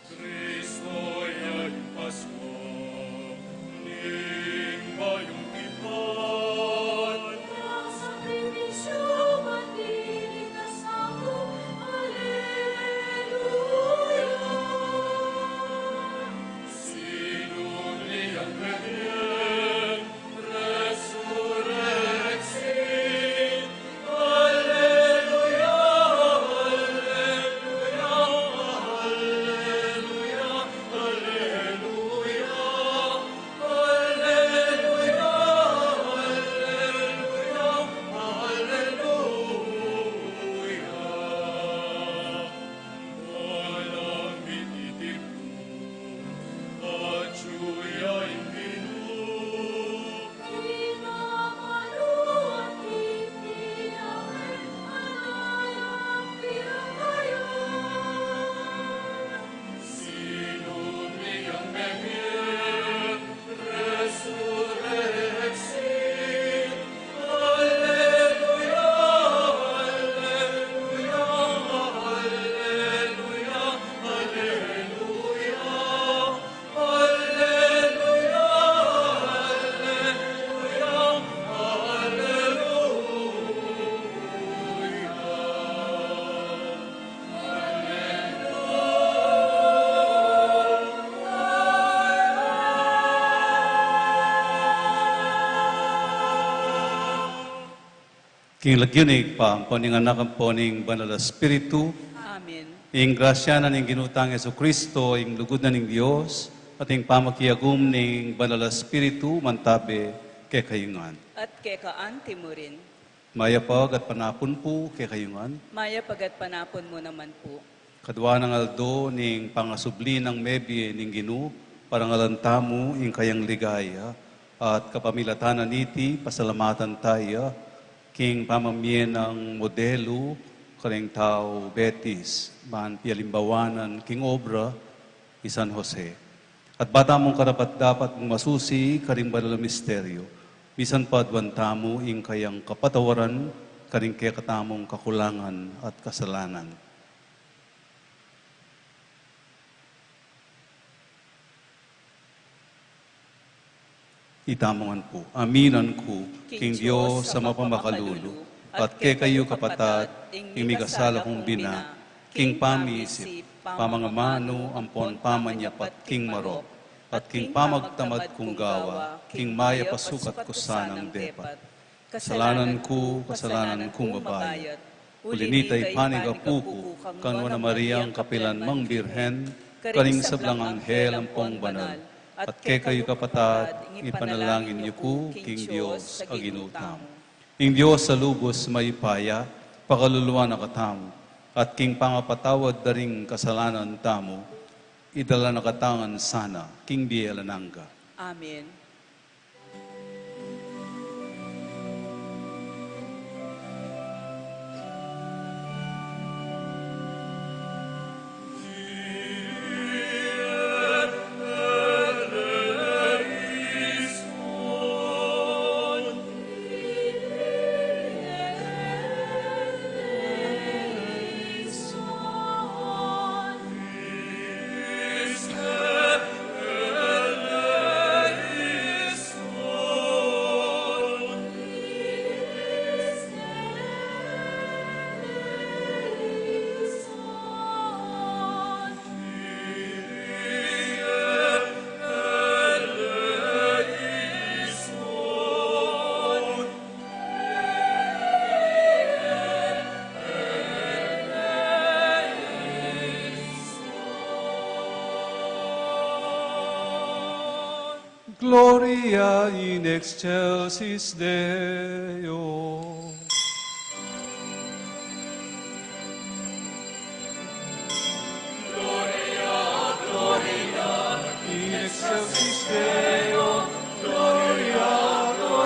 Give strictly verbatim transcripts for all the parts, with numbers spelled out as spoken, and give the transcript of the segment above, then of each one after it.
Kristo ya ing Paskua ning Bayung Tipan. Ing sakripisyu ning Santo. Aleluya. Sinum iam Requiem, Resurrexit. Aleluya, aleluya, aleluya, aleluya, aleluya, aleluya, aleluya. Balang mititipu, atyu ya ing Ginu. King lagyu ning Ibpa, ampo ning Anak, ampo ning Banal a Espiritu. Amen. Ing grasya na ning Ginu tang Jesucristo, ing lugud na ning Dios, at ing pamakiagum ning Banal a Espiritu, mantabe kekayu ngan. At keka anti mu rin. Mayap a gatpanapun pu kekayu ngan. Mayap a gatpanapun mu naman pu. Kadua nang aldo ning pangasubli nang mebie ning Ginu, parangalan tamu ing kayang ligaya, at kapamilatan na niti, pasalamatan taya, king pamamie nang modelu karing tau betis, ban pialimbawanan king obra i San Jose. At ba tamung karapat-dapat masusi karing banal a misteryo, misan pa aduan tamu ing kayang kapatawaran karing kekatamung kakulangan at kasalanan. Itamu ngan pu. Aminan ku king Dios a mapamakalulu, at kekayu kapatad, ing mikasala kung bina, king pamisip, pamangamanu, ampon pamanyapat king marok, at king pamagtamad kung gawa, king mayap a sukat ku sanang depat. Kasalanan ku, kasalanan kung mabayat. Uli nita ipanigapu ku kang Nuan a Mariang kapilan mang Birhen, karing sablang anghel ampong banal, at kekayu kapatad, ipanalangin yu ku king Dios a Ginu tamu. Ing Dios a lubus mayupaya, pakaluluan na katamu, at king pangapatawad da ring kasalanan tamu, idala na katamu ngan sana king bie alang angga. Amen. Gloria in excelsis Deo. Gloria, Gloria in excelsis Deo. Gloria, Gloria.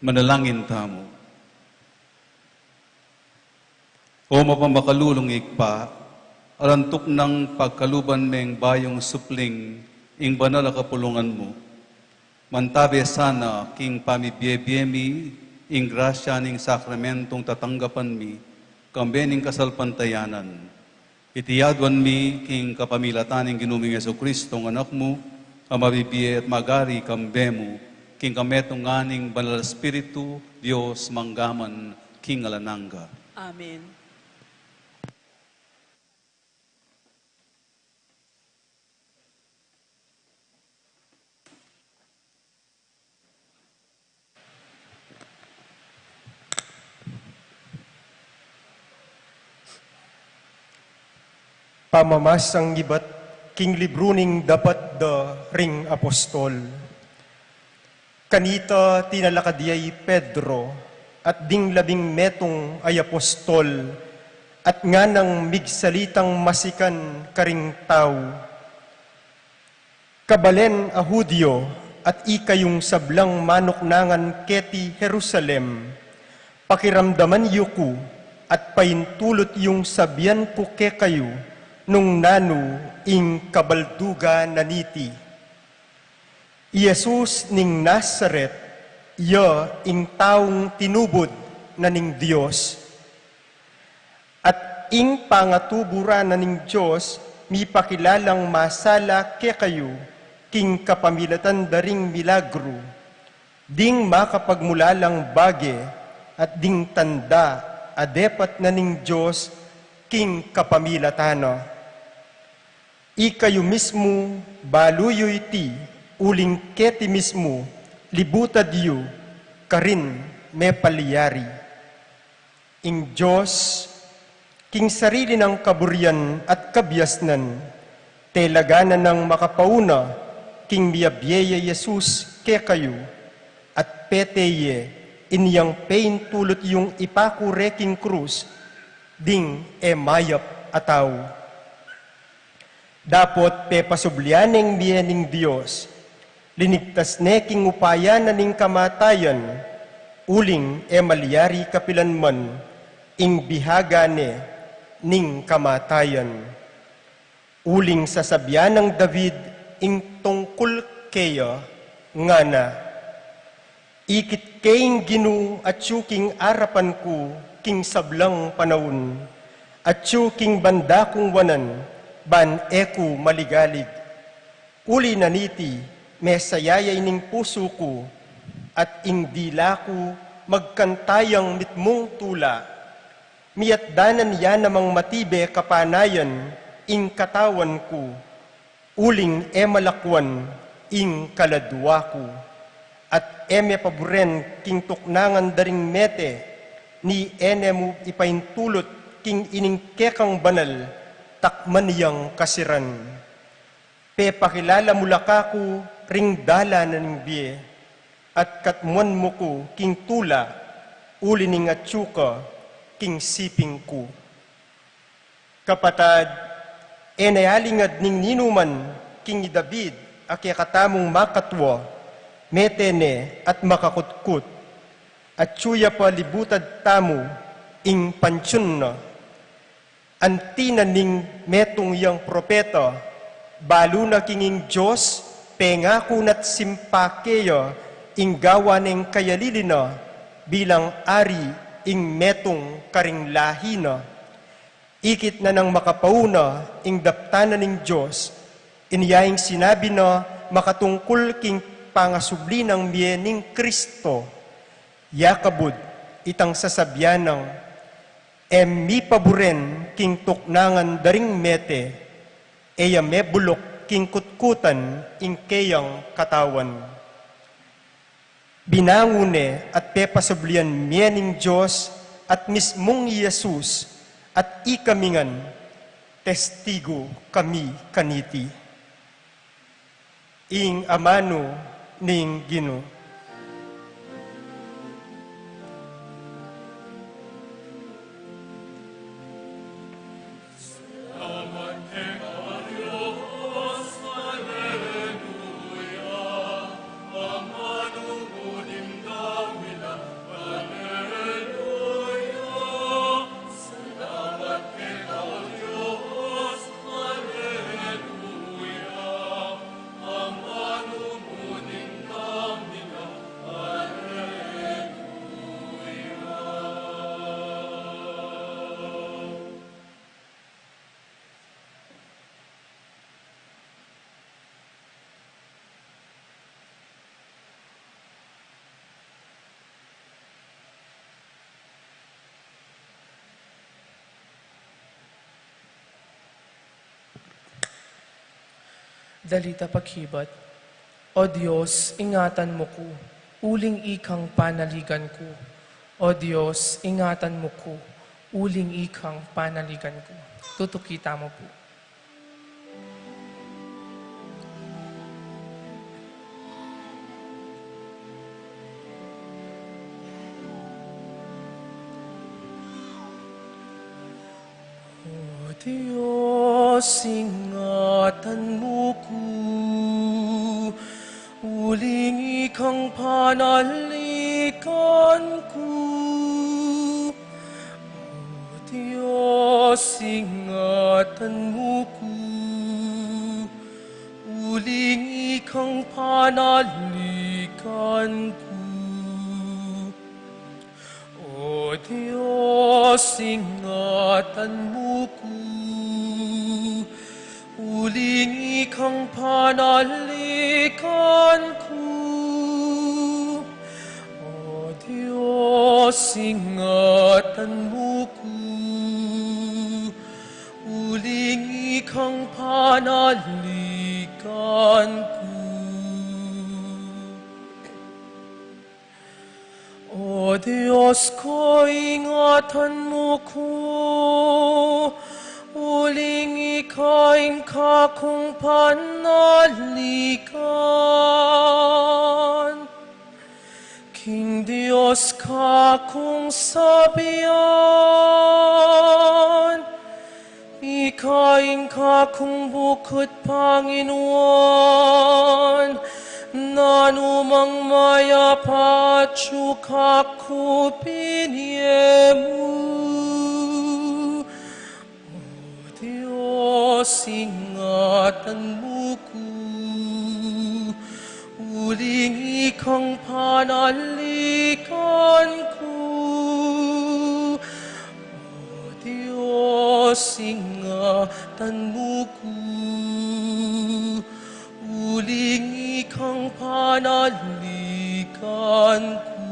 Manalangin tamu. O mapamakalulung Ibpa, alang tuknang pagkaluban meng bayung supling ing banal a kapulungan mu. Mantabe sana king pamibie-bie mi ing grasya ning sakramentong tatanggapan mi, kambe ning kasalpantayanan. Iti aduan mi king kapamilatan ning Ginu ming Jesucristo, ing Anak mu, a mabibie at magari kambe mu, king kametungan ning Banal a Espiritu, Dios mangga man king alang angga. Amen. Pamamasang ibat king libru ning Dapat da ring Apostol. Kanita tinalakad ya i Pedro at ding labing metung a apostol at nganang migsalitang masikan karing tau. Kabalen a Judio at ikayung sablang manuknangan keti Jerusalem, pakiramdaman yu ku at paintulut yung sabian ku kekayu nung nanu ing kabaldugan na niti. I Jesus ning Nazaret, ya ing taung tinubud na ning Dios. At ing pangatubu ra na ning Dios, mipakilalang masala kekayu, king kapamilatan da ring milagru, ding makapagmulalang bage, at ding tanda a depat na ning Dios, king kapamilatan na. Ikayu mismu, balu yu iti, uling keti mismu, libutad yu, karin mepalyari. Ing Dios, king sarili nang kaburian at kabiasnan, talaga na nang makapauna, king miyabie ya Jesus kekayu, at pete ye, inyang paintulut yung ipaku re king krus, ding e mayap a tau. Dapot pepasublian neng mie ning Dios, linigtas ne king upaya na ning kamatayan, uling e malyari kapilan man ing bihaga ne ning kamatayan. Uling sasabian nang David ing tungkul keya, ngana, Ikit ke ing Ginu atyu king arapan ku king sablang panaun, atyu king banda kung wanan, ban e ku maligalig. Uli na niti, mesaya ya ining pusu ku, at ing dila ku magkanta yang mitmung tula. Miyatdanan ya namang matibe kapanayan ing katawan ku, uling e malakwan ing kaladua ku, at e me paburen king tuknangan da ring mete, ni e ne mu ipaintulut king ining kekang banal, takman yang kasiran. Pepakilala mu la kaku ring dalan na ning bie, at katmuan mu ku king tula, uli ning atyu ka king siping ku. Kapatad, e ne alingad ning ninuman king i David a kekatamung makatua, mete ne at makakutkut, atyu ya pa libutad tamu ing pantiun na. Anti na ning metung yang propeta, balu na king ing Dios pengaku na't simpa keya ing gawa neng kayalili na bilang ari ing metung karing lahi na. Ikit na nang makapauna ing daptan na ning Dios, inya ing sinabi na makatungkul king pangasubli nang mie ning Kristo. Ya kabud itang sasabian nang, e mi paburen king tuknangan da ring mete, e ya mebuluk king kutkutan ing keyang katawan. Binangun ne at pepasublian mie ning Dios at mismung Jesus, at ikami ngan testigu kami kaniti. Ing amanu ning Ginu. Dalitang pakibat. O Dios, ingatan mu ku, uling ikang panaligan ku. O Dios, ingatan mu ku, uling ikang panaligan ku. Tutuki tamu pu. O Dios, ingatan mu ku, uling ikang panaligan ku. O Dios, ingatan mu ku, uling ikang panaligan ku. O Dios, ingatan mu ku, uling ikang panaligan ku. O Dios, ingatan mu ku, uling ikang panaligan ku. O Dios ku, ingatan mu ku, uling ika ing kakung panaligan. King Dios kakung sabian, ika ing kakung bukut Panginuan, nanu mang mayap atyu kaku binie mu. O Dios, ingatan mu ku, uling ikang panaligan ku. O Dios, ingatan mu ku, uling ikang panaligan ku.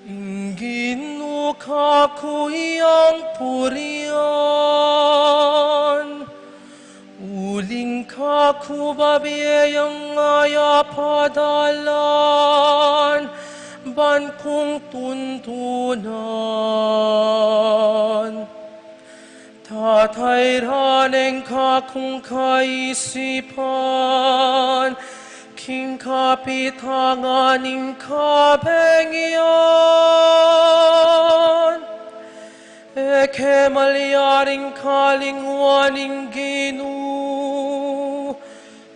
Ing Ginu kaku yang purian, uling kaku babie yang mayap a dalan ban kung tuntunan. Tatairan ing kakung kaisipan king kapitangan ning kabengian. E ke malyaring kalingwan ning Ginu,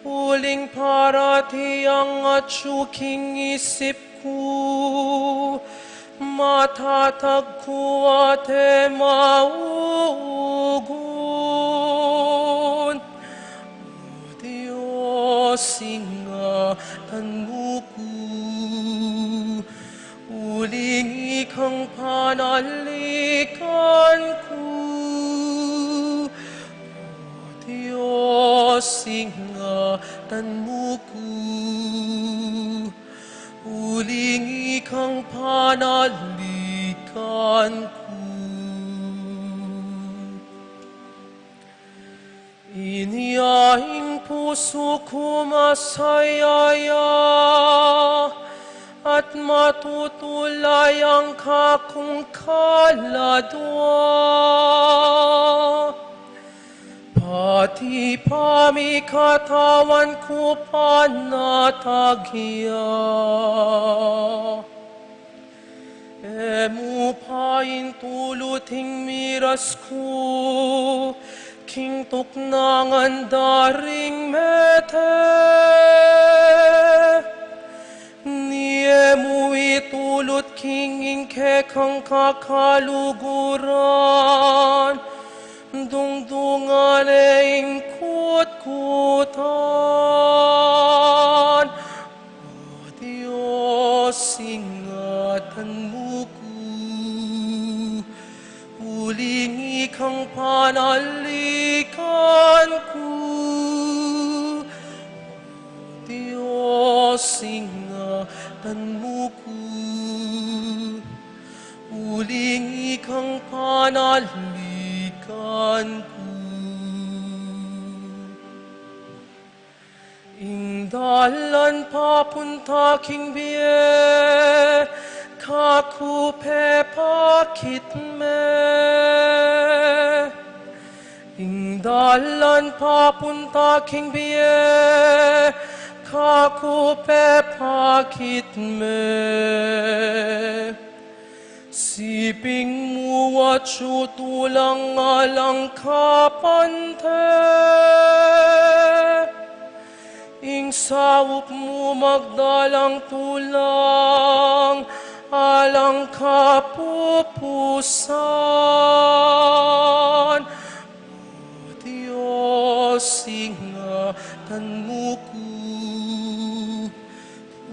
uling parati yang atyu king isip ku, matatag ku at e maugun. O Dios, ingatan mu ku, uling ikang panaligan ku. O Dios, ingatan mu ku, uling ikang panaligan ku. Inya ing pusu ku masaya ya, at matutulay ang kakung kaladwa. Pati pamikatawan ku panatag ya. E mu pa intulut ing miras ku king tuknangan da ring mete, ni e mu itulut king ing kekang kakaluguran, dungdungan ne ing kutkutan. O Dios, ingatan mu ku, uling ikang panaligan ku. O Dios, ingatan mu ku, uling ikang panaligan ku. Ing dalan papunta king bie, kaku pepakit me. Ing dalan papunta king bie, kaku pepakit me. Siping mu atyu tulang alang kapante, ing saup mu magdalang tulang alang kapupusan. O Dios, ingatan mu ku,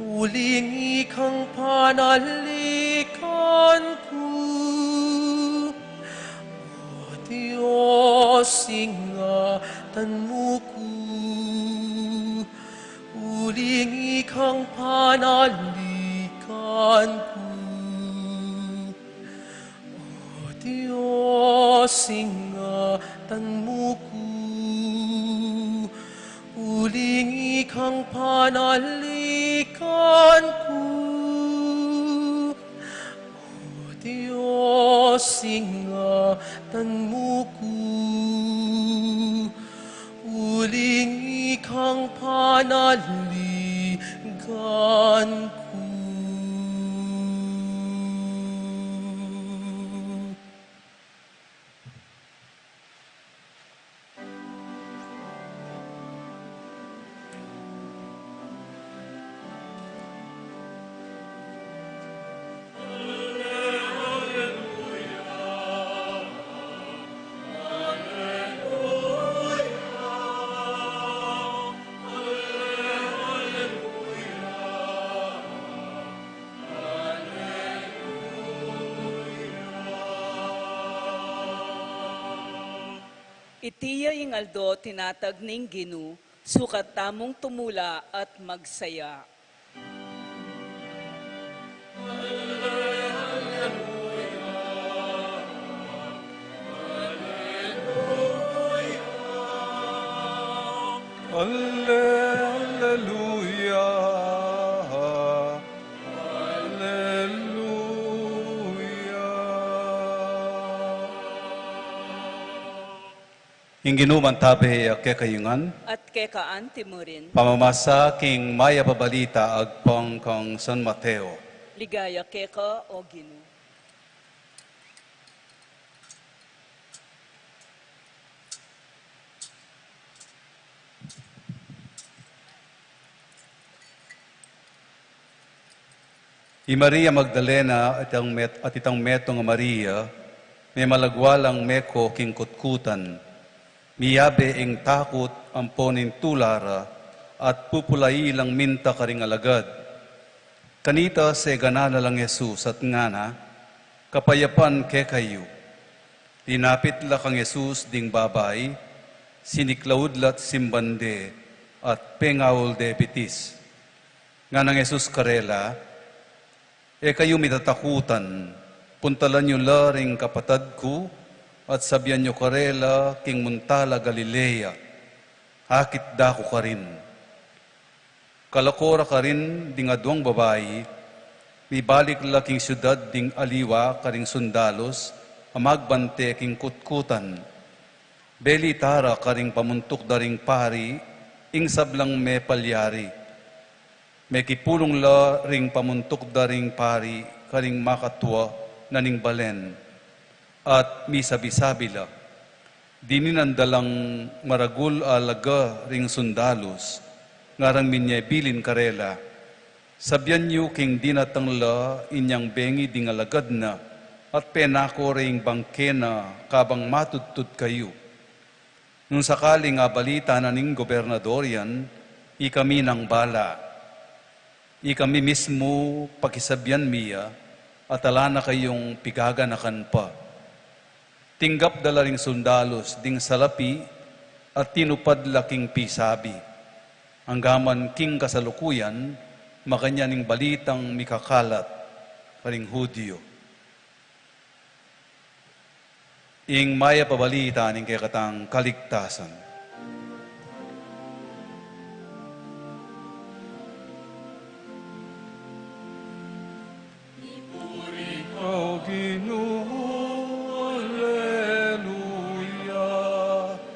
uling ikang panaligan ku. O Dios, ingatan mu ku, uling ikang panaligan ku. O Dios, ingatan mu ku, uling ikang panaligan ku. O Dios, ingatan mu ku, uling ikang panaligan ku. Iti ya ing aldo tinatag ning Ginu, sukat tamung tumula at magsaya. Alleluia, alleluia. Ing Ginu mantabe ya kekayu ngan. At keka anti mu rin. Pamamasa king mayap a balita agpang kang San Mateo. Ligaya keka, O Ginu. I Maria Magdalena at itang met-, at itang metung a Maria, memalagwa lang meko king kutkutan. Miyabe ing takut ampo ning tula ra, at pupulai lang minta karing alagad. Kanita seganan na lang Jesus at ngana, "Kapayapan kekayu." Linapit la kang Jesus ding babai, siniklaud la't simban de, at pengaul de bitis. Nganang Jesus karela, "E kayu mitatakutan, Puntalan yu la ring kapatad ku, at sabian yu karela king munta la Galilea, akit da ku karin. Kalako ra karin ding aduang babai, mibalik la king siudad ding aliwa karing sundalus a magbante king kutkutan. Belita ra karing pamuntuk da ring pari ing sablang mepalyari. Mekipulung la ring pamuntuk da ring pari karing makatua na ning balen, at misabi-sabi la. Dininan da lang maragul a laga ring sundalus, ngarang minyebilin karela, "Sabian yu king dinatang la inyang bengi ding alagad na, at penako ring bangke na kabang matudtud kayu. Nung sakaling abalita na ning gobernador yan, ikami nang bala. Ikami mismu pakisabian mi ya, at ala na kayung pigaganakan pa." Tinggap da la ring sundalus ding salapi at tinupad la king pisabi. Anggaman king kasalukuyan, makanyan ing balitang mikakalat karing Hudyo. Ing mayap a balita ning kekatang kaligtasan. Puri ka, Ginu, aleluya.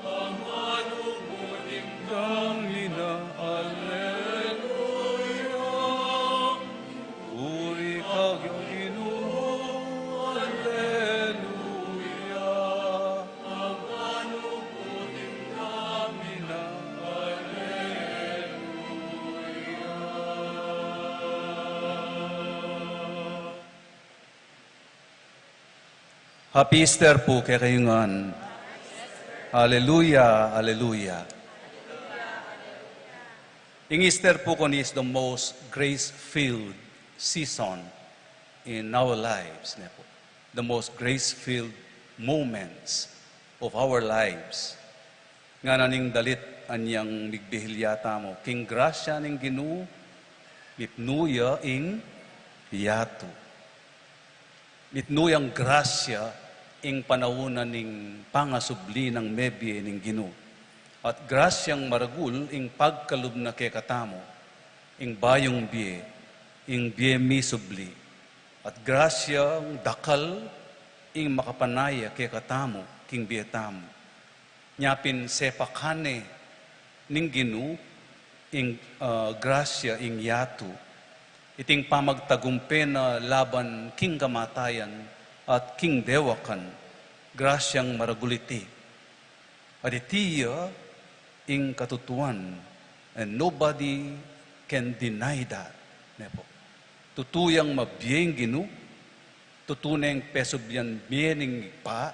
Ang manung muning damina, aleluya. Puri ka, Ginu, aleluya. Ang manung muning damina, aleluya. Happy Easter pu kekayu ngan. Aleluya, aleluya. Ing Easter pu koni is the most grace-filled season in our lives, ne pu. The most grace-filled moments of our lives. Ngana ning dalit anyang migbihil ya tamu, king grasya ning Ginu, mipnu ya ing yatu. Mipnu yang grasya ing panaun na ning pangasubli nang mebie ning Ginu. At grasyang maragul ing pagkalub na kekatamu, ing bayung bie, ing bie misubli. At grasyang dakal ing makapanaya kekatamu, king bie tamu. Nya pin sepakan ne ning Ginu ing, ah, grasya ing yatu. Iting pamagtagumpe na laban king kamatayan at king dewakan, grasyang maragul iti. At iti ya ing katutuan, and nobody can deny that. Ne pu. Tutu yang mabie ing Ginu, tutu neng pesublian mie ning Ibpa,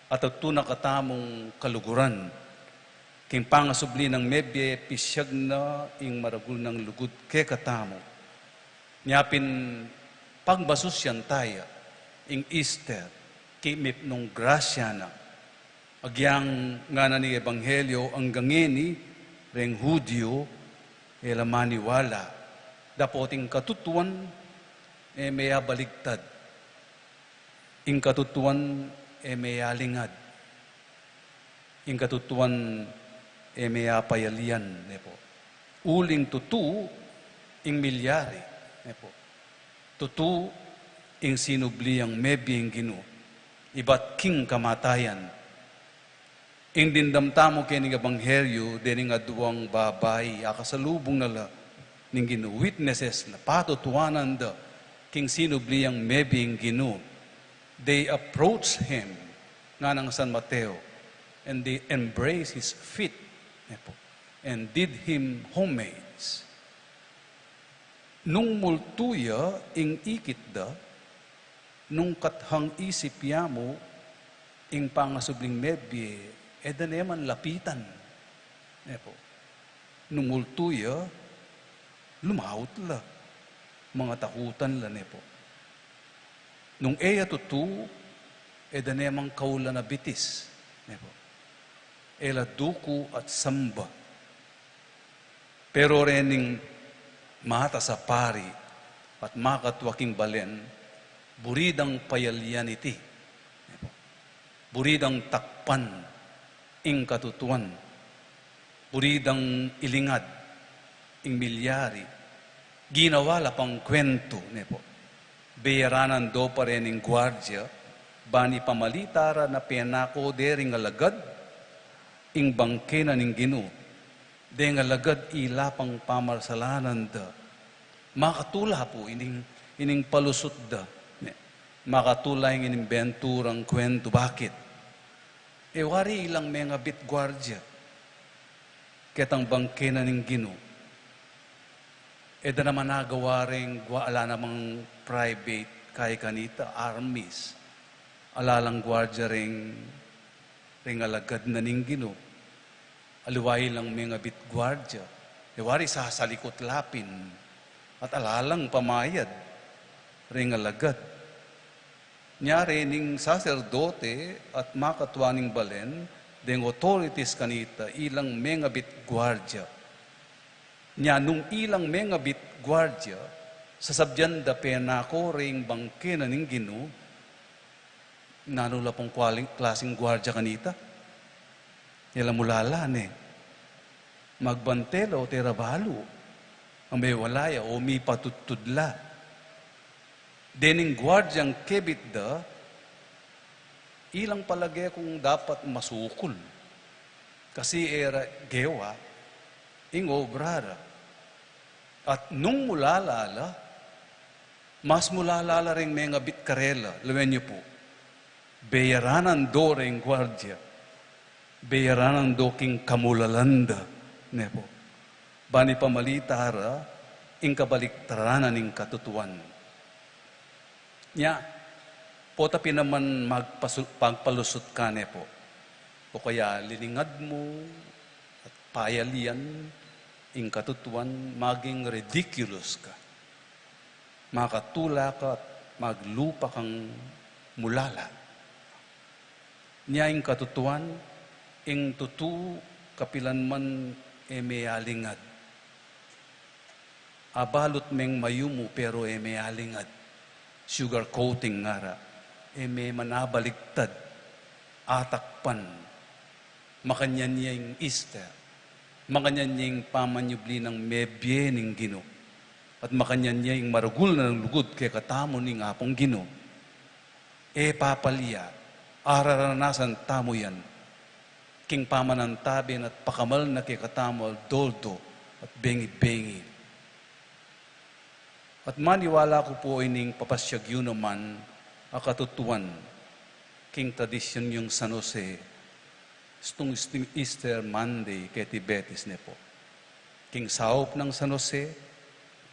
at tutu na katamung kaluguran. King pangasubli nang mebie, pisyag na ing maragul nang lugud kekatamu. Nya pin pagmasusyan taya ing Easter, king mipnung grasya na. Agyang ngana ning Ebanghelyo, anggang ngeni reng Hudyo e la maniwala, dapot ing katutuan e me abaligtad. Ing katutuan e me alingad. Ing katutuan e me apayalian, ne pu. Uling tutu ing milyari, ne pu. Tutu ing sinubli yang mebie ing Ginu, ibat king kamatayan. Ing dimdam tamu keni king Ebanghelyo, dening aduang babai, akasalubung na la ning Ginu, witnesses la, patutuanan da king sinubli yang mebie ing Ginu. They approached him, nganang San Mateo, and they embraced his feet, ne pu, and did him homage. Nung multu ya ing ikit da, nung kathang isip ya mu ing pangasubling mebie, e da ne man lapitan, ne pu. Nung multu ya, lumaut la, mangatakutan la, ne pu. Nung e ya tutu, e da ne man kaulan a bitis, ne pu. E la duku at samba. Pero rening matas a pari at makatua king balen, Buri dang payalian iti. Buri dang takpan ing katutuan. Buri dang ilingad ing milyari. Ginawa la pang kwentu, ne po. Beyaranan do pa rin ing guardia, ban ipamalita ra na penako de ring alagad, ing bangke na ning Ginu. Deng alagad ila pang pamarsalanan da. Makatula pu ining, ining palusut da. Ne. Makatula ing inimbenturang kwentu. Bakit? E wari ilang mengabit guardia ketang bangke na ning Ginu. E da naman agawa ring gua-, ala namang private kaya kanita, armies. Ala lang guardia ring, ring alagad na ning Ginu. Aliwa ilang mengabit guardia. E wari sasalikut la pin. At ala lang pamayad ring alagad. Nya rening saserdote at makatua ning balen, deng authorities kanita, ilang mengabit guardia. Nya nung ilang mengabit guardia, sasabyan da penako ring bangke na ning Ginu, nanu la pung kwaling-, klasing guardia kanita? Nya la mulala ne. Magbante la o tera balu. Ambe wala ya o mipatudtud la. Dening guardiang kebit da, ilang palage kung dapat masukul. Kasi e ra gewa ing obra ra. At nung mulala la, mas mulala la ring mengabit karela, lawen yu pu. Beyaranan do ring guardia. Beyaranan do king kamulalan da, ne po. Ban ipamalita ra ing kabaliktaran na ning katutuan. Nya, pota pin naman magpasu-, pagpalusut ka ne po. O kaya liningad mu at payalian ing katutuan, maging ridiculous ka. Makatula ka at maglupa kang mulala. Nya ing katutuan, ing tutu kapilan man e me alingad. Abalut meng mayumu pero e me alingad. Sugar coating ngara. E me manabaligtad. Atakpan. Makanyan ya ing Easter. Makanyan ya ing pamanyubli nang mebie ning Ginu. At makanyan ya ing maragul nang lugud kekatamu ning Apung Ginu. E papalya, araranasan tamu yan. King pamanantabe na at pakamal na kekatamu aldo-aldo at bengi-bengi. At maniwala ku pu ining papasyag yu naman a katutuan king tradisyun yung San Jose, stung, stung Easter Monday keti Betis ne po. King saup nang San Jose,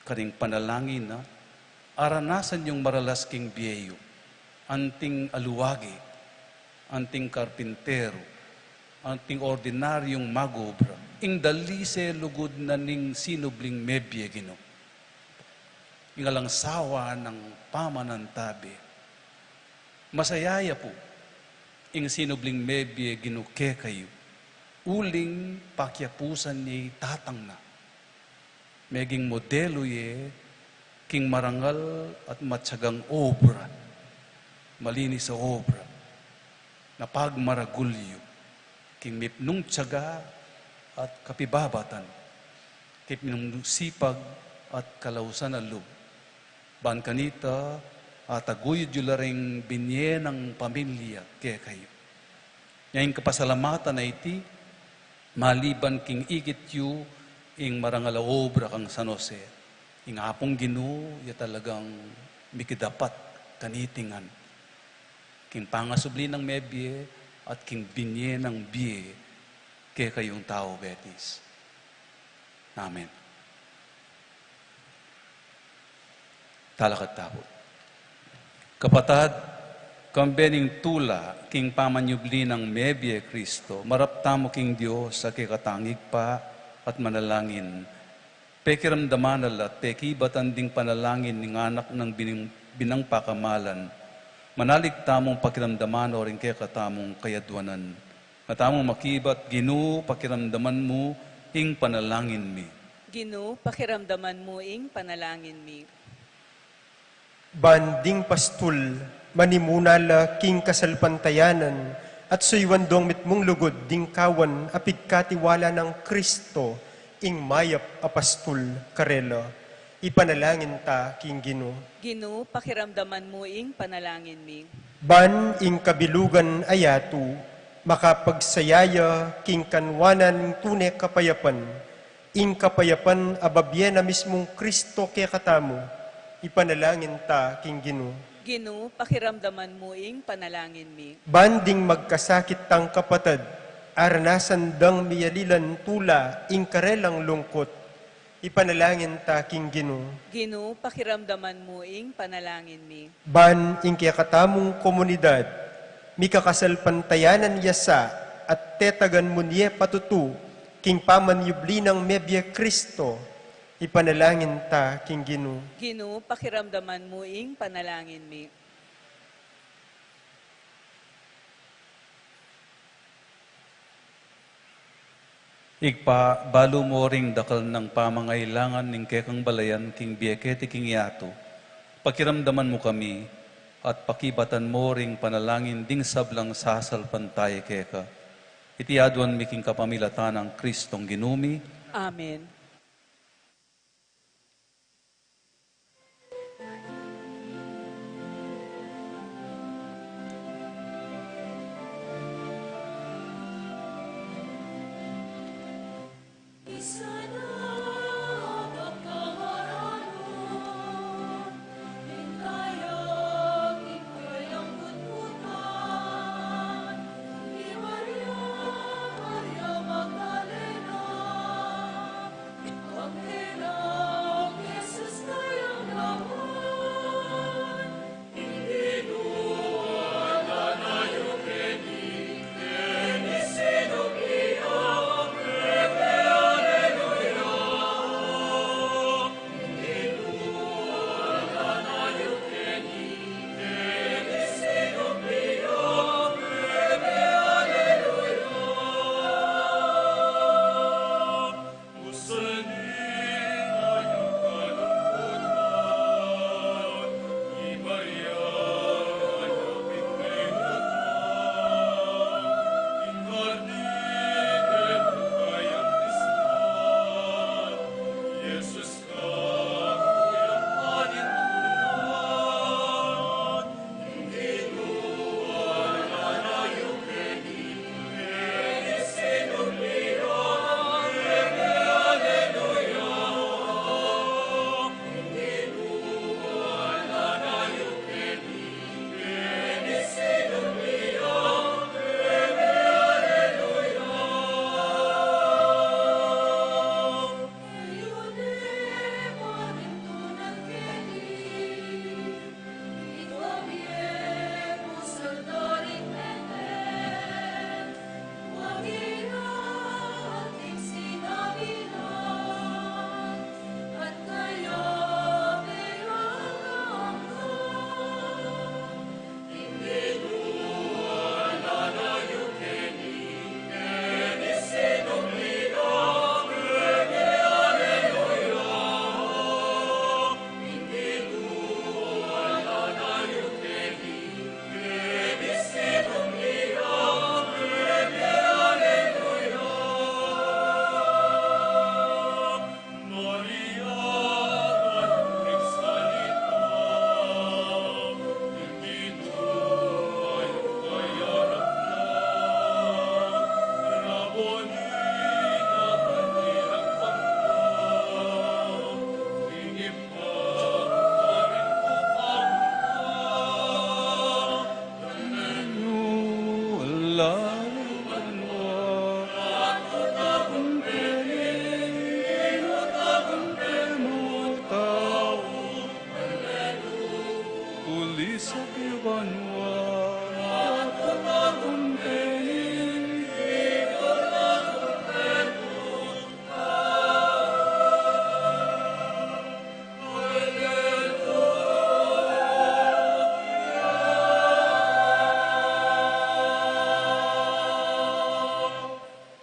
karing panalangin na, aranasan yung maralas king bie yu, anting aluwagi, anting karpinteru, anting ordinaryung mag-obra, ing dalise lugud na ning sinubling mebie Ginu. Ing alang sawa nang pamanantabe. Masaya ya pu, ing sinubling mebie Ginu kekayu, uling pakiapusan ne i Tatang na. Meging modelu ye king marangal at matyagang obra, malinis a obra, na pagmaragul yu king mipnung tyaga at kapibabatan, king mipnung sipag at kalausan a lub. Ban kanita, ataguyud yu la ring binye nang pamilya kekayu. Nya ing kapasalamatan a iti, maliban king ikit yu ing marangal a obra kang San Jose, ing Apung Ginu ya talagang mikidapat kaniti ngan king pangasubli nang mebie at king binye nang bie kekayung tau Betis. Amen. Talakad ta pu. Kapatad, kambe ning tula king pamanyubli nang mebie Kristo, marap tamu king Dios a kekatang Ibpa at manalangin. Pekiramdaman na la at pekibatan ding panalangin ning Anak nang bining-, binang pakamalan. Manalig tamung pakiramdaman o ring kekatamung kayadwanan. Nga tamung makibat, Ginu, pakiramdaman mu ing panalangin mi. Ginu, pakiramdaman mu ing panalangin mi. Ban ding pastul, manimuna la king kasalpantayanan, at suyuan dong mitmung lugud ding kawan a pigkatiwala nang Kristo, ing mayap a pastul karela. Ipanalangin ta king Ginu. Ginu, pakiramdaman mu ing panalangin mi. Ban ing kabilugan a yatu, makapagsaya ya king kanwanan ning tune kapayapan, ing kapayapan a babie na mismung Kristo kekatamu, ipanalangin ta king Ginu. Ginu, pakiramdaman mu ing panalangin mi. Ban ding magkasakit tang kapatad, aranasan dang miyalilan tula ing karelang lungkut, ipanalangin ta king Ginu. Ginu, pakiramdaman mu ing panalangin mi. Ban ing kekatamung komunidad, mikakasalpantayanan ya sa at tetagan mu ne patutu king pamanyubli nang mebie Kristo, ipanalangin ta king Ginu. Ginu, pakiramdaman mu ing panalangin mi. Ibpa, balu mu ring dakal nang pamangailangan ning kekang balayan king bie keti king yatu. Pakiramdaman mu kami, at pakibatan mu ring panalangin ding sablang sasalpantaya keka. Iti aduan mi king kapamilatan nang Kristong Ginu mi. Amen.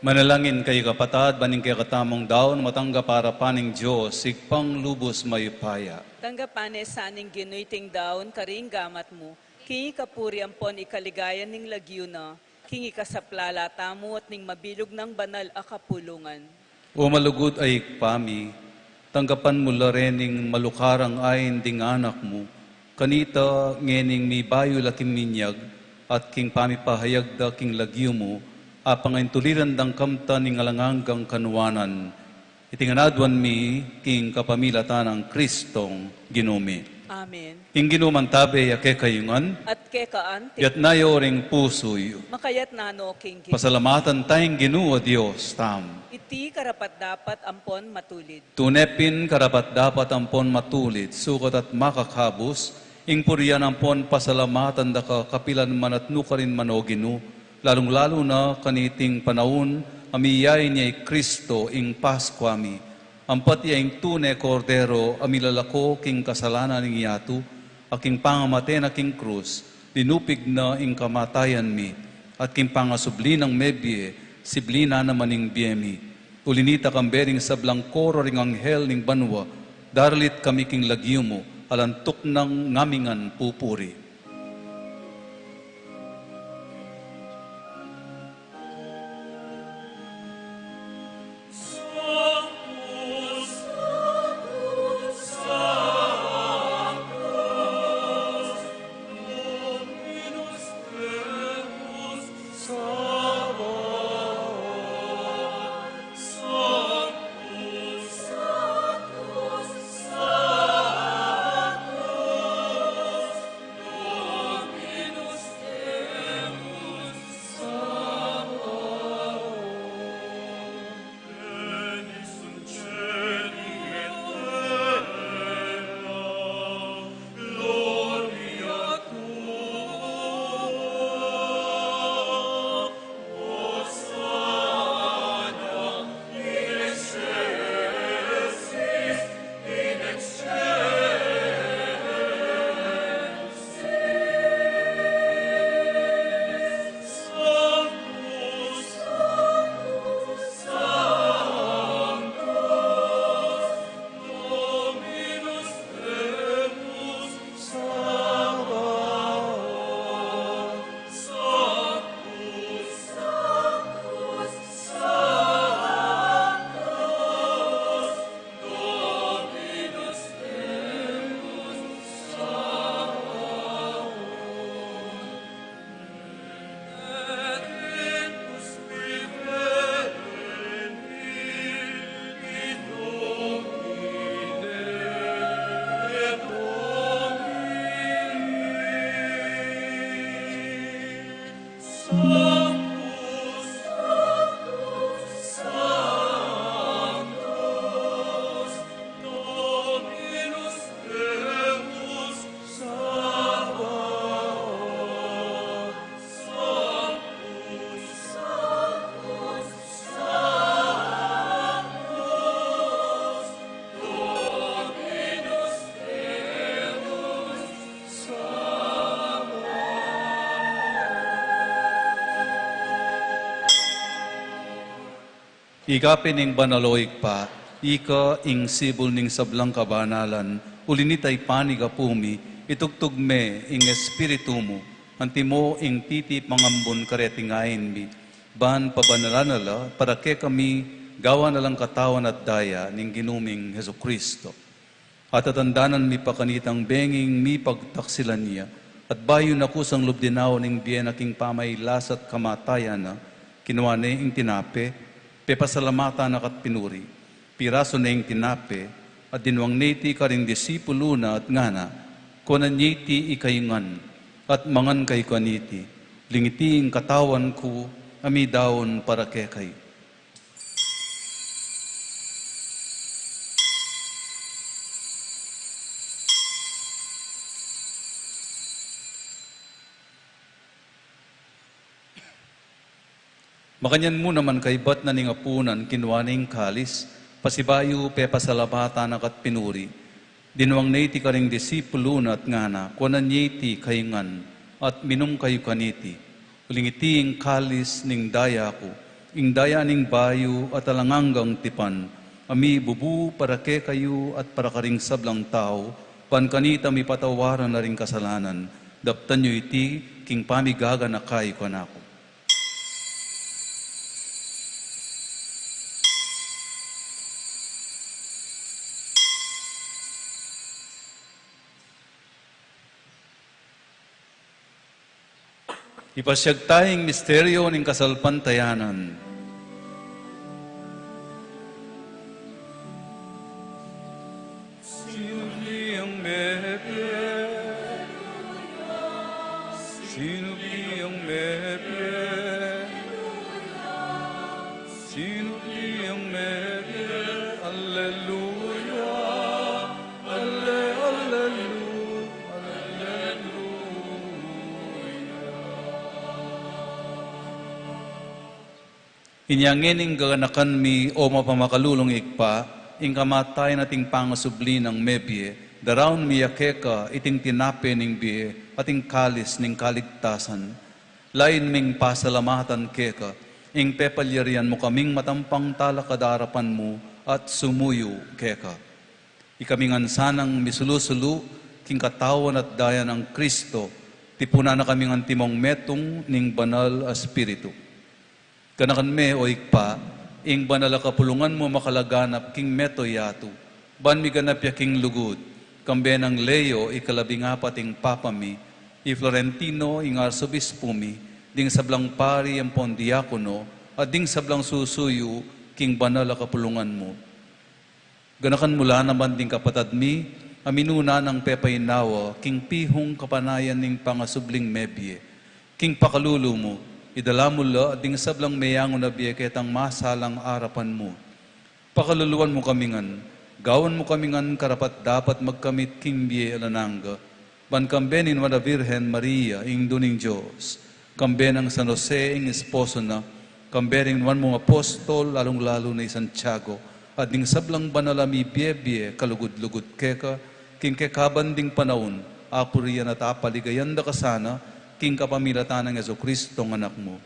Manalangin kayu, kapatad, ban ing kekatamung daun matanggap arapan ning Dios, Ibpang lubus mayupaya. Tanggapan ne sa ning Ginu iting daun karing gamat mu, king ikapuri ampon ikaligaya ning lagyu na, king ikasaplala tamu at ning mabilug nang banal a kapulungan. O malugud a Ibpa mi, tanggapan mu la reng malukarang ain ding anak mu, kanita ngening mibayu la king minyag, at king pamipahayag da king lagyu mu, apangaintuliran dang kamtan ning alang anggang kanuanan. Iti ngan aduan mi king kapamilatan nang Kristong Ginu mi. Amen. Ing Ginu mantabe ya kekayu ngan. At keka anti. Yatna yu ring pusu yu. Makayatna no king Ginu. Pasalamatan taya ing Ginu a Dios tamu. Iti karapat-dapat ampon matulid. Tune pin karapat-dapat ampon matulid, sukat at makakabus, ing purian ampon pasalamatan da ka kapilan man at nukarin man, o Ginu, lalung-lalu na kaniting panaun a miyain ya i Kristo ing Paskua mi. Ampat ya ing tune Kordero a milalako king kasalanan ning yatu, a king pangamate na king krus, linupig na ing kamatayan mi, at king pangasubli nang mebie, sibli na naman ing bie mi. Uli nita kambe ring sablang koro ring anghel ning banua, daralit kami king lagyu mu, alang tuknang ngamingan pupuri. Ika pin ing banal, o Ibpa, ika ing sibul ning sablang kabanalan, uli nita ipanik apu mi, itugtug me ing Espiritu mu, antimo ing titip mangambun kareting ain mi, ban pabanalan na la para kekami, gawan na lang katawan at daya ning Ginu ming Jesucristo. At tatandanan mi pa kanitang benging mipagtaksilan ya, at bayu na kusang lub dinaun ing bie na king pamailas at kamatayan na, kinua ne ing tinape, pepasalamatan na ka't pinuri, pirasu ne ing tinape, at dinwang ne iti karing disipulu na at ngana, kuanan ye iti ikayu ngan, at mangan kayu kaniti, uling iti ing katawan ku a midaun para kekayu. Makanyan mu naman kaibat na ning apunan, kinua ne ing kalis, pasibayu pepasalamatan na ka't pinuri, dinwang ne iti karing disipulu na at ngana, kuanan ye iti kayu ngan, at minum kayu kaniti, uling iti ing kalis ning daya ku, Ing daya ning bayu at alang anggang tipan, a mibubu para kekayu at para karing sablang tau, ban kanita mipatawaran na ring kasalanan, daptan yu iti king pamigaganaka yu kanaku. Ipasyag taya ing misteryo ning kasalpantayanan. Sinubli yang mebie, sinubli yang mebie, sinubli yang mebie, alleluia. Alle-, alleluia, alleluia. Inya ngeni, gaganakan mi, o mapamakalulung Ibpa, ing kamatayan at ing pangasubli nang mebie, daraun mi ya keka iting tinape ning bie at ing kalis ning kaligtasan. Lain ming pasalamatan keka ing pepalyarian mu kaming matampang talakad arapan mu at sumuyu keka. Ikami ngan sanang misulu-sulu king katawan at daya nang Kristo, tipunan na kami ngan timong metung ning Banal a Espiritu. Ganakan me, o Ibpa, ing banal a kapulungan mu makalaganap king mabilug a yatu, ban miganap ya king lugud, kambe nang Leo ikalabing apat ing Papa mi, i Florentino ing Arsobispu mi, ding sablang pari ampon diakono, at ding sablang susuyu king banal a kapulungan mu. Ganakan mu la naman ding kapatad mi a minuna nang pepainawa king pihung kapanayan ning pangasubling mebie. King pakalulu mu, idala mu la ding sablang meyangu na bie ketang masalang arapan mu. Pakaluluan mu kami ngan, gawan mu kami ngan karapat-dapat magkamit king bie alang angga, ban kambe ning Nuan a Virgen Maria, Indu ning Dios, kambe nang San Jose, ing esposo na, kambe ring nuan mung apostol, lalung-lalu na i Santiago, at ding sablang banal a mibie-bie kalugud-lugud keka, king kekaban ding panaun, apurian at apaligayan da ka sana, king kapamilatan nang Jesucristo a Anak mu.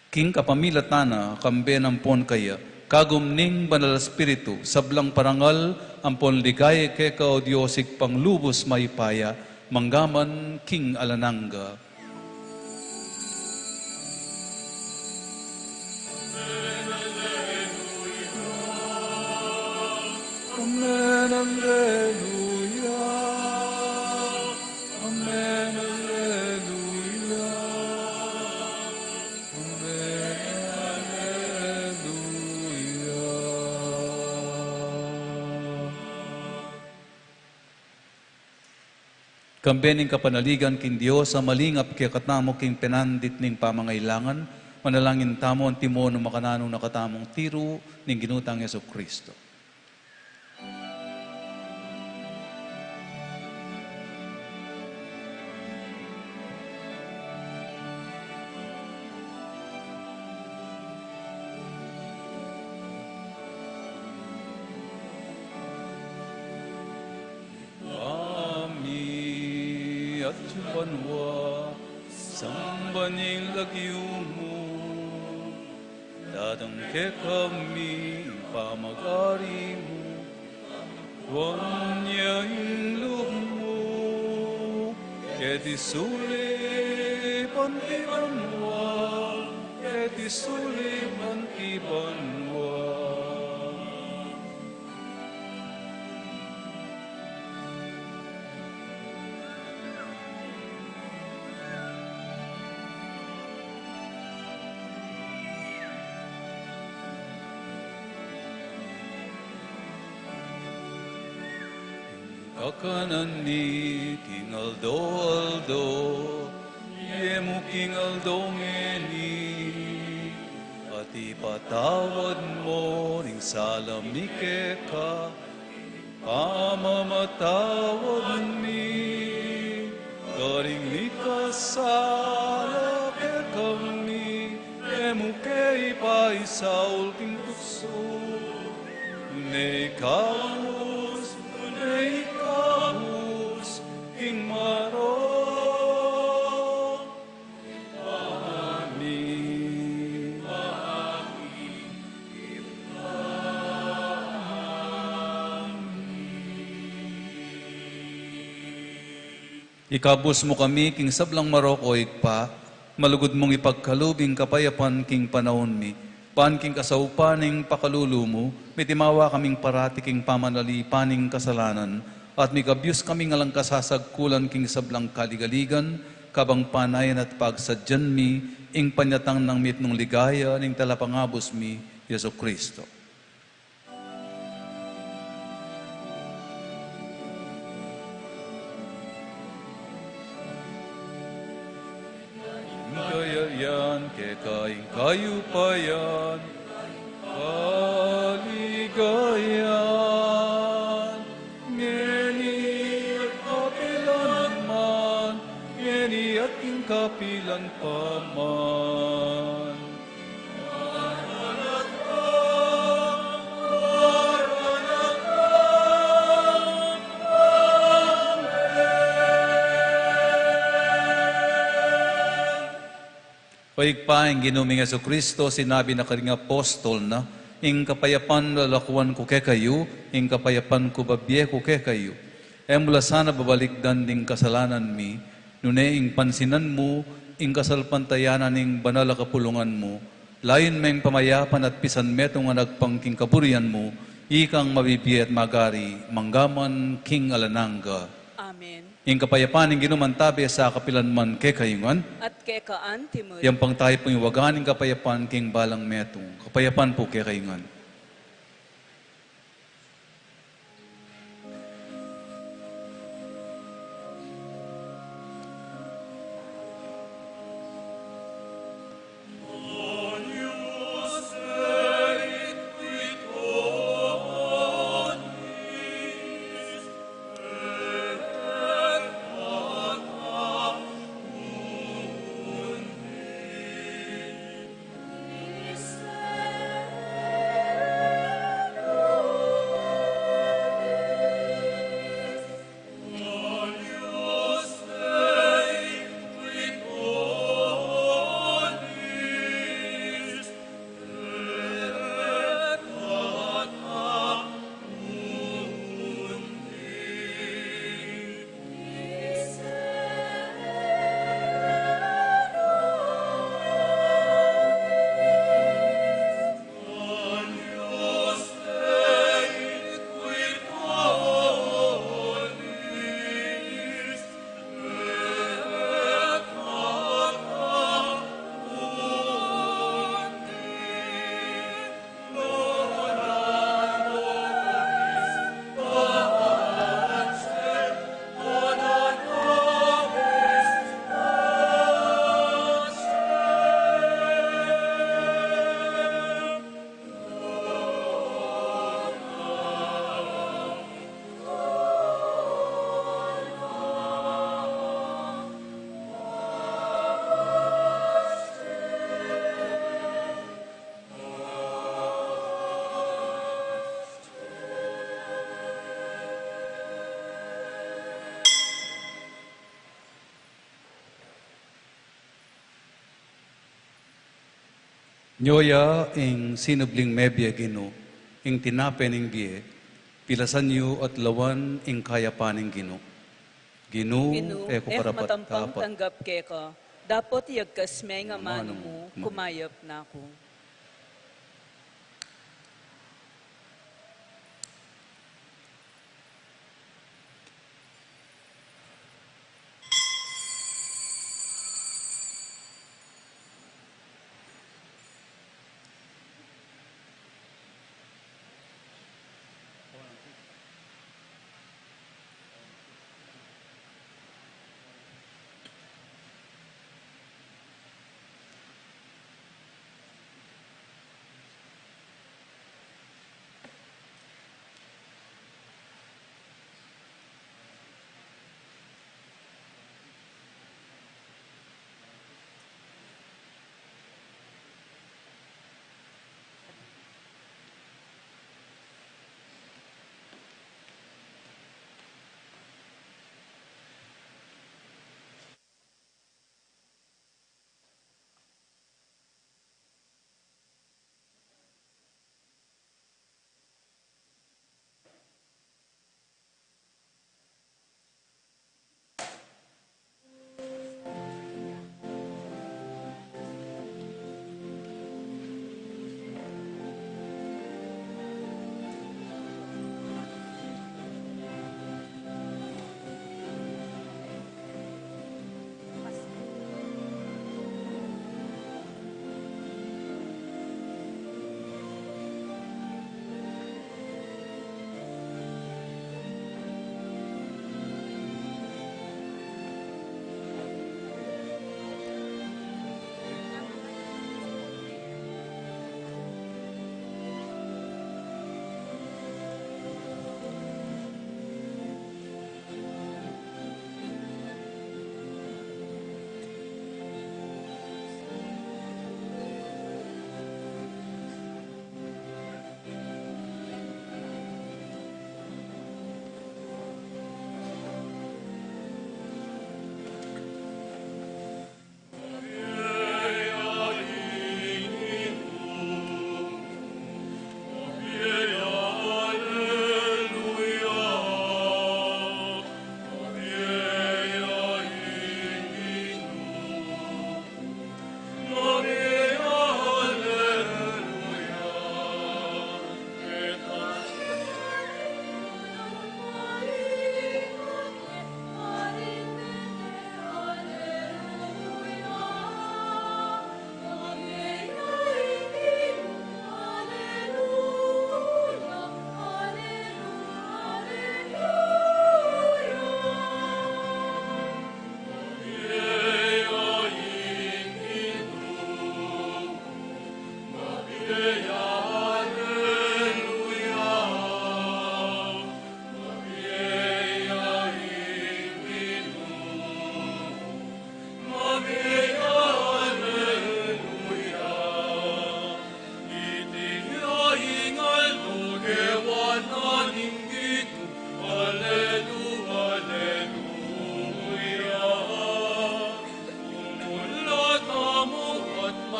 King kapamilatan na, kambe na ampon kaya, kagum ning Banal a Espiritu, sablang parangal ampon ligaya keka, o Dios Ibpang lubus mayupaya, mangga man king alang angga. Amen, alleluia. Amen, alleluia. Amen, alleluia. Kambe ning kapanaligan king Dios a malingap kekatamu king penandit ning pamangailangan, manalangin tamu antimo nung makananu na katamung tiru ning Ginu tang Jesucristo. Ibpa mi, atiu ka banua, samban ya ing lagyu mu, datang kekami ing pamagari mu, gawan ya ing lub mu, keti sulip anti banua, keti sulip anti banua. Kakanan mi king aldo-aldo, ibie mu king aldo ngeni, at ipatawad mu ring sala mi keka, pamamatawad mi karing mikasala kekami, e mu ke ipaisaul king tuksu, nune ikabus, nune ikabus king marok. Amen. Ikabus mu kami king sablang marok, o Ibpa, malugud mung ipagkalub ing kapayapan king panaun mi, ban king kasaupan ning pakalulu mu, mitimawa kaming parati king pamanalipan ning kasalanan, at mikabus kaming alang kasasagkulan king sablang kaligaligan, kabang panayan at pagsadyan mi ing panyatang nang mitmung ligaya ning Talapangabus mi, Jesucristo. Kayarian, keka ing kayupayan, kaligayan, ngeni at kapilan man, ngeni at king kapilan pa man. O Ibpa, ing Ginu ming Jesucristo, sinabi na karing apostol na, "Ing kapayapan lalakuan ku kekayu, ing kapayapan ku babie ku kekayu." E mu la sana babalikdan ding kasalanan mi, nune ing pansinan mu ing kasalpantayanan ning banal a kapulungan mu, layun meng pamayapan at pisan metung a nagpang king kaburian mu, ikang mabibie at magari manggaman king alang angga. Amen. Ing kapayapan ning Ginu mantabe sa kapilan man kekayu ngan. At keka antimu rin. Yang pang tayu pung iwagan ing kapayapan king balang metung. Kapayapan pu kekayu ngan. Nyo ya ing sinubling mebie, Ginu, ing tinape ning bie, pilasan yu at lawan ing kayapan ning Ginu. Ginu, Ginu, e ku e ku marapat matampang kapat tanggap keka, dapot iyagkas me ing amanu mu, kumayap na ku.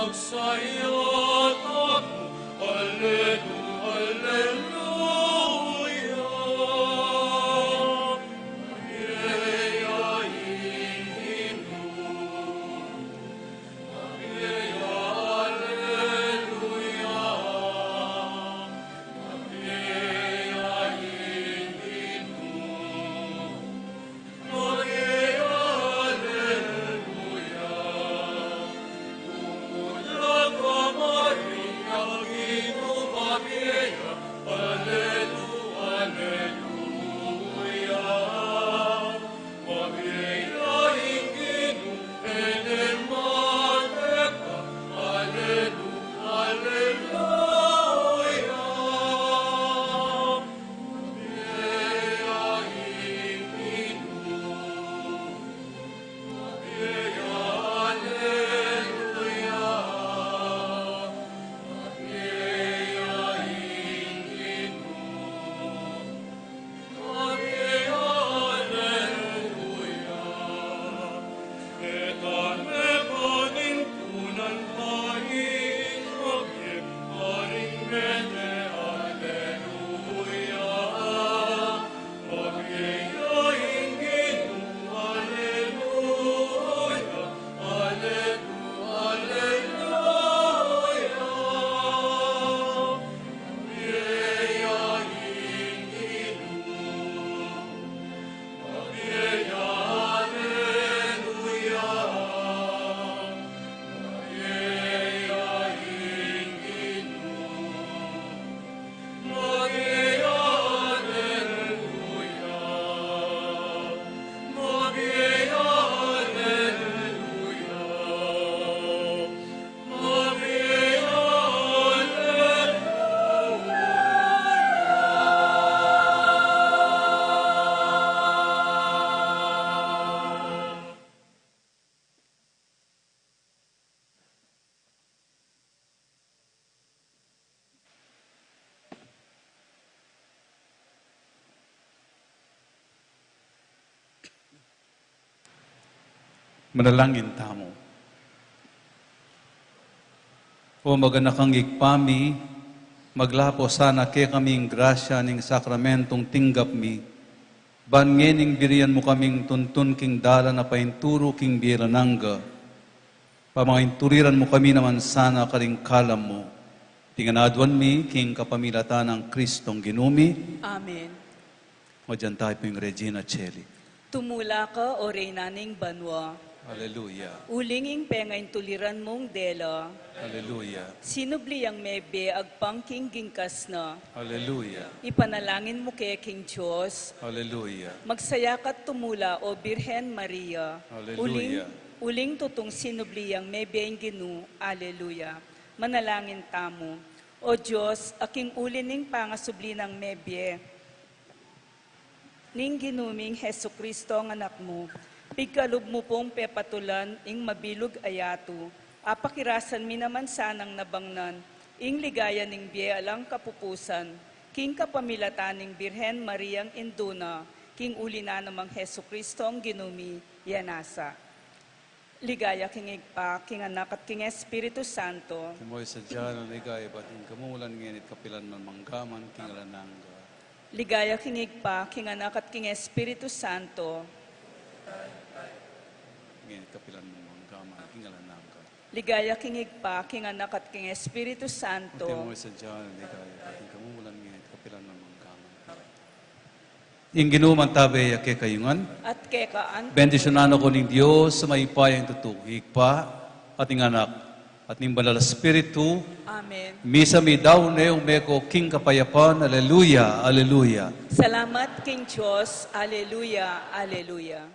Magsaya tamu, Alleluia, Alleluia. Mabiye ya ing Ginu, mabiye ya, Alleluia, mabiye ya ing Ginu. Manalangin tamu. O maganakang Ibpa mi, maglapo sana kekami ing grasya ning sakramentong tinggap mi, ban ngening burian mu kaming tuntun king dalan a painturu king bie alang angga. Pamaintuliran mu kami naman sana karing kalam mu. Iti ngan aduan mi king kapamilatan nang Kristong Ginu mi. Amen. Madyan tamu pu ing Regina Coeli. Tumula ka, O Reyna ning banua. Aleluya. Uling ing pengaintuliran mung dela. Aleluya. Sinubli yang mebie agpang king gingkas na. Aleluya. Ipanalangin mu ke king Dios. Aleluya. Magsaya ka't tumula, O Birhen Maria. Aleluya. Uling, uling tutung sinubli yang mebie ing Ginu. Aleluya. Manalangin tamu. O Dios, a king uli ning pangasubli nang mebie ning Ginu ming Jesucristo a Anak mu, pigkalub mu pung pepatulan ing mabilug a yatu, apakirasan mi naman sanang nabangnan ing ligaya ning bie alang kapupusan, king kapamilatan ning Birhen Mariang Indu na, king uli na namang Jesucristong Ginu mi, ya nasa. Ligaya king Ibpa, king Anak, at king Espiritu Santo. Antimo ing sadya nang ligaya, ibat ing kamumulan, ngeni at kapilan man, mangga man king alang angga. Ligaya king Ibpa, king Anak, at king Espiritu Santo. Ngeni at kapilan man, mangga man king alang angga. Ligaya king Ibpa, king Anak, at king Espiritu Santo. Antimo ing sadya nang ligaya, ibat ing kamumulan, ngeni at kapilan man, mangga man king alang angga. Ing Ginu mantabe ya kekayu ngan. At keka naman. Bendisyunan na kayu ning Dios a mayupayang tutu, ing Ibpa, at ing Anak, at ning Banal a Espiritu. Amen. Misa mi daun ne, ume ko king kapayapan. Aleluya, aleluya. Salamat king Dios. Aleluya, aleluya.